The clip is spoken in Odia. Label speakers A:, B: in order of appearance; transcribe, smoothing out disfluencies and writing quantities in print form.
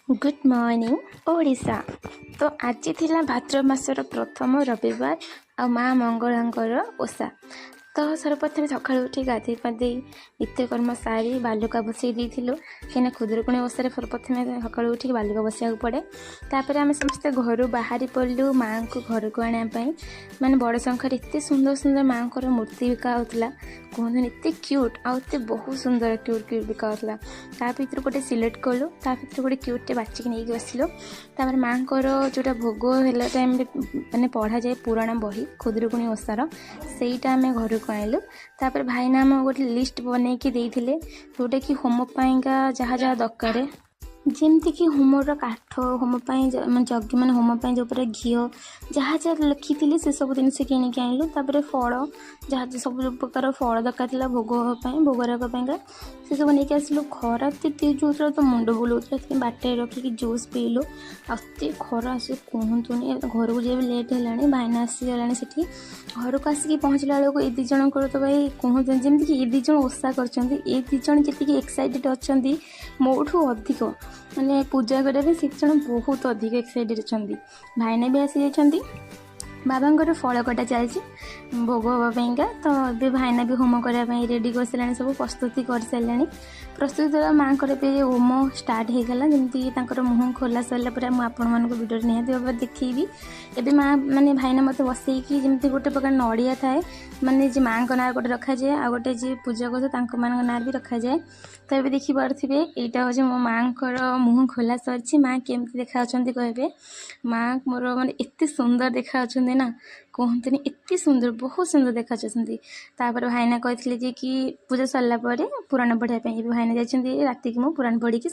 A: Good morning Odisha. ତ ଆଜି ଥିଲା ଭାଦ୍ରବ ମାସର ପ୍ରଥମ ରବିବାର ଆଉ ମା ମଙ୍ଗଳାଙ୍କର ଓଷା। ତ ସର୍ବପ୍ରଥମେ ସକାଳୁ ଉଠି ଗାଧୋଇ ପାଧୋଇ ନିତ୍ୟକର୍ମ ସାରି ବାଲୁକା ବସେଇ ଦେଇଥିଲୁ, କାହିଁକିନା ଖୁଦୁରୁକୁଣୀ ଓଷାରେ ସର୍ବପ୍ରଥମେ ସକାଳୁ ଉଠିକି ବାଲୁକା ବସେଇବାକୁ ପଡ଼େ। ତାପରେ ଆମେ ସମସ୍ତେ ଘରୁ ବାହାରି ପଡ଼ିଲୁ ମାଆଙ୍କୁ ଘରକୁ ଆଣିବା ପାଇଁ। ମାନେ ବଡ଼ ଶଙ୍ଖରେ ଏତେ ସୁନ୍ଦର ସୁନ୍ଦର ମାଆଙ୍କର ମୂର୍ତ୍ତି ବିକା ହେଉଥିଲା, କୁହନ୍ତୁନି, ଏତେ କ୍ୟୁଟ୍ ଆଉ ଏତେ ବହୁତ ସୁନ୍ଦର କ୍ୟୁଟ୍ କ୍ୟୁଟ୍ ବିକା ହେଉଥିଲା। ତା ଭିତରୁ ଗୋଟେ ସିଲେକ୍ଟ କଲୁ, ତା ଭିତରୁ ଗୋଟେ କ୍ୟୁଟ୍ଟେ ବାଛିକି ନେଇକି ଆସିଲୁ। ତାପରେ ମାଆଙ୍କର ଯେଉଁଟା ଭୋଗ ହେଲା ଟାଇମ୍ରେ ମାନେ ପଢ଼ାଯାଏ ପୁରାଣ ବହି ଖୁଦୁରୁକୁଣୀ ଓଷାର, ସେଇଟା ଆମେ ଘରକୁ ଆଣିଲୁ। ତାପରେ ଭାଇନା ଆମକୁ ଗୋଟେ ଲିଷ୍ଟ ବନେଇକି ଦେଇଥିଲେ, ଯେଉଁଟାକି ହୋମ ପାଇଁକା ଯାହା ଯାହା ଦରକାର, ଯେମିତିକି ହୋମର କାଠ, ହୋମ ପାଇଁ ମାନେ ଯଜ୍ଞ ମାନେ ହୋମ ପାଇଁ ଯେଉଁ ପୁରା ଘିଅ, ଯାହା ଯାହା ଲେଖିଥିଲି ସେସବୁ ଜିନିଷ କିଣିକି ଆଣିଲୁ। ତାପରେ ଫଳ, ଯାହା ସବୁ ପ୍ରକାର ଫଳ ଦରକାର ଥିଲା ଭୋଗ ପାଇଁ, ଭୋଗରାଗ ପାଇଁକା, ସେସବୁ ନେଇକି ଆସିଲୁ। ଖରା ଏତେ ତେଜ ହେଉଥିଲା ତ ମୁଣ୍ଡ ବୁଲଉଥିଲା, ସେଥିପାଇଁ ବାଟରେ ରଖିକି ଜୁସ୍ ପିଇଲୁ। ଆଉ ଏତେ ଖରା ଆସି କୁହନ୍ତୁନି। ଘରକୁ ଯିବା ବି ଲେଟ୍ ହେଲାଣି, ଭାଇନା ଆସିଗଲାଣି ସେଠି। ଘରକୁ ଆସିକି ପହଞ୍ଚିଲା ବେଳକୁ ଏ ଦୁଇ ଜଣଙ୍କର ତ ଭାଇ କୁହନ୍ତୁନି, ଯେମିତିକି ଏ ଦୁଇ ଜଣ ଓଷା କରିଛନ୍ତି, ଏ ଦୁଇ ଜଣ ଯେତିକି ଏକ୍ସାଇଟେଡ଼ ଅଛନ୍ତି ମୋଠୁ ଅଧିକ, ମାନେ ପୂଜା କରିବା ପାଇଁ ସେ ଜଣ ବହୁତ ଅଧିକ ଏକ୍ସାଇଟେଡ଼ ଅଛନ୍ତି। ଭାଇନା ବି ଆସିଯାଇଛନ୍ତି, ବାବାଙ୍କର ଫଳ କଟା ଚାଲିଛି ଭୋଗ ହେବା ପାଇଁକା। ତ ଏବେ ଭାଇନା ବି ହୋମ କରିବା ପାଇଁ ରେଡ଼ି କରିସାରିଲାଣି, ସବୁ ପ୍ରସ୍ତୁତି କରିସାରିଲାଣି। ପ୍ରସ୍ତୁତି ଦ୍ୱାରା ମାଆଙ୍କର ଏବେ ହୋମ ଷ୍ଟାର୍ଟ ହେଇଗଲା। ଯେମିତି ତାଙ୍କର ମୁହଁ ଖୋଲା ସରିଲା ପରେ ମୁଁ ଆପଣମାନଙ୍କୁ ଭିଡ଼ିଓରେ ନିହାତି ଭାବରେ ଦେଖେଇବି। ଏବେ ମା ମାନେ ଭାଇନା ମୋତେ ବସେଇକି, ଯେମିତି ଗୋଟେ ପ୍ରକାର ନଡ଼ିଆ ଥାଏ, ମାନେ ଯେ ମାଆଙ୍କ ନାଁରେ ଗୋଟେ ରଖାଯାଏ ଆଉ ଗୋଟେ ଯିଏ ପୂଜା କରୁଥିବେ ତାଙ୍କମାନଙ୍କ ନାଁରେ ବି ରଖାଯାଏ। ତ ଏବେ ଦେଖିପାରୁଥିବେ ଏଇଟା ହେଉଛି ମୋ ମାଆଙ୍କର ମୁହଁ ଖୋଲା ସରିଛି। ମା କେମିତି ଦେଖାଯାଉଛନ୍ତି କହିବେ? ମା ମୋର ମାନେ ଏତେ ସୁନ୍ଦର ଦେଖାଯାଉଛନ୍ତି ନା କୁହନ୍ତୁନି, ଏତେ ସୁନ୍ଦର, ବହୁତ ସୁନ୍ଦର ଦେଖାଯାଉଛନ୍ତି। ତାପରେ ଭାଇନା କହିଥିଲେ ଯେ କି ପୂଜା ସରିଲା ପରେ ପୁରାଣ ପଢ଼ିବା ପାଇଁ। ଏବେ ଭାଇନା ଯାଇଛନ୍ତି, ରାତିକି ମୁଁ ପୁରାଣ ପଢ଼ିକି